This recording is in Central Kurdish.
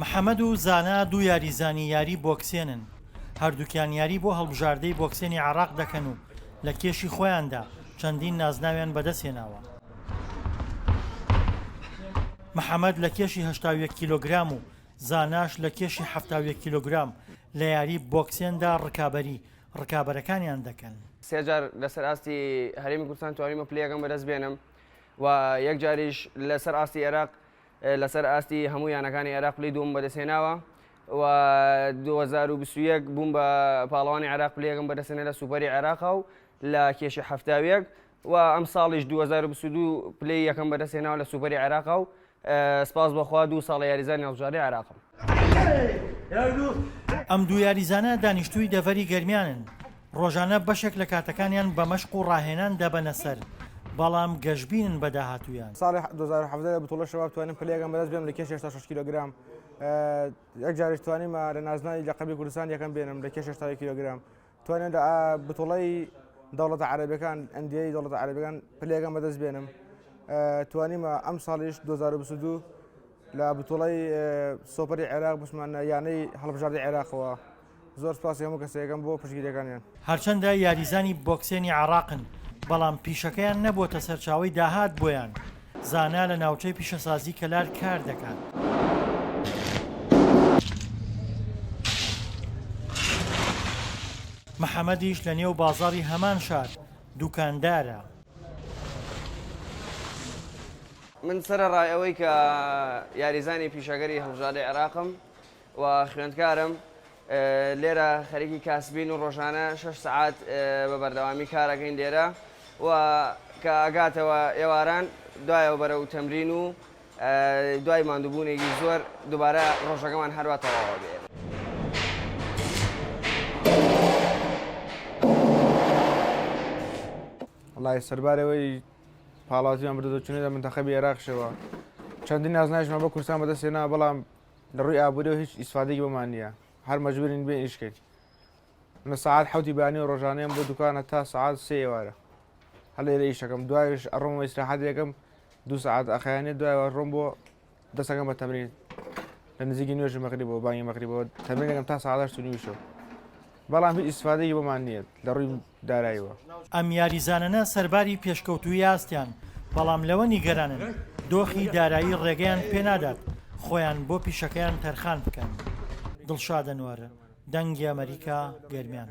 محەمەد و زانا دوو یاریزانی یاری بۆکسێنن، هەردووکیان یاری بۆ هەڵبژاردەی بۆکسێنی عێراق دەکەن و لە کێشی خۆیاندا چەندین نازناویان بەدەستهێناوە. محەمەد لە کێشی 81 کیلۆگرام و زاناش لە کێشی 71 کیلۆگرام لە یاری بۆکسێندا ڕکابەری ڕکابەرەکانیان دەکەن. سێ جار لەسەر ئاستی هەرێمی کوردستان توانیومە پلەی یەکەم بەدەست بێنم و یەک جاریش لەسەر ئاستی عێراق لەسەر ئاستی هەموو یانەکانی عێراق پلەی دووەم بەدەستهێناوە و 2021 بووم بە پاڵەوانی عێراق پلەی یەکەم بەدەستهێنا لە سوپەری عێراقا و لە کێشی 71 و ئەم ساڵیش 2022 پلەی یەکەم بەدەستهێناوە لە سوپەری عێراقا و سپاس بەخوا دوو ساڵە یاریزانی هەڵبژاردەی عێراقم. ئەم دوو یاریزانە دانیشتووی دەڤەری گەرمیانن، ڕۆژانە بەشێک لە کاتەکانیان بە مەشق و ڕاهێنان دەبەنە سەر، بەڵام گەشبینن بە داهاتوویان. ساڵی 2017 لە بتوڵە شەباب توانیم پلەی یەکەم بەدەست بێنم لە کێشی 86 کیلۆگرام، یەک جاریش توانیمە لە نازناوی لەقەبی کوردستان یەکەم بێنم لە کێشی 81 کیلۆگرام، توانیم لە بتوڵەی دەوڵەتە عەرەبیەکان ئەندیەی دەوڵەتە عەرەبیەکان پلەی یەکەم بەدەست بێنم، توانیمە ئەم ساڵیش 2022 لە بتوڵەی سۆپەری عێراق بچمانە یانەی هەڵبژاردەی عێراقەوە. زۆر سوپاسی هەموو کەسێکم بۆ پشتگیریەکانیان. هەرچەندە یاریزانی بۆکسێنی عێراقن، بەڵام پیشەکەیان نەبووەتە سەرچاوەی داهات بۆیان، زانا لە ناوچەی پیشەسازی کەلار کار دەکات. محەمەدیش لە نێو بازاڕی هەمان شار دوکاندارە. من سەرەڕای ئەوەی کە یاریزانی پیشەگەری هەڵبژاردەی عێراقم و خوێندکارم، لێرە خەریکی کاسبین و ڕۆژانە شەش سەعات بە بەردەوامی کارەکەین لێرە و کە ئەگاتەوە ئێواران دوایەوە بەرەو تەمرین و دوای ماندووبوونێکی زۆر دووبارە ڕۆژەکەمان هەروا تەواوە بێ. وەڵای سەربارەوەی پاڵاوتیمان بردەوە چونە لە منتەخەبی عێراقشەوە چەندین نازناویشمان بۆ کوردستان بەدەستهێنا بەڵام لە ڕووی ئابووریەوە هیچ ئیسفادەیەکی بۆمان نییە هەر مەجبورین بێین ئیش کەین من سەعات حەوتی بەیانی و ڕۆژانەیەم بۆ دوکانە تا سەعات سێ ئێوارە هەر لێرە ئیشەکەم دوایش ئەڕۆمەوە ئیسراحەتێکم دوو سەعات ئەخایەنێ دوایەوە ڕۆم بۆ دەستەکەم بە تەمرین لە نزیکی نوێژی مەغریبەوە بانگی مەغریبەوە تەمرینەکەم تا سەعات هەشت و نیوی شەو بەڵام هیچ ئیسفادەیەکی بۆمان نییە لە ڕووی داراییەوە. ئەم یاریزانانە سەرباری پێشکەوتوویی ئاستیان، بەڵام لەوە نیگەرانن دۆخی دارایی ڕێگەیان پێنادات خۆیان بۆ پیشەکەیان تەرخان بکەن. دڵشاد ئەنوەر، دەنگی ئەمەریکا، گەرمیان.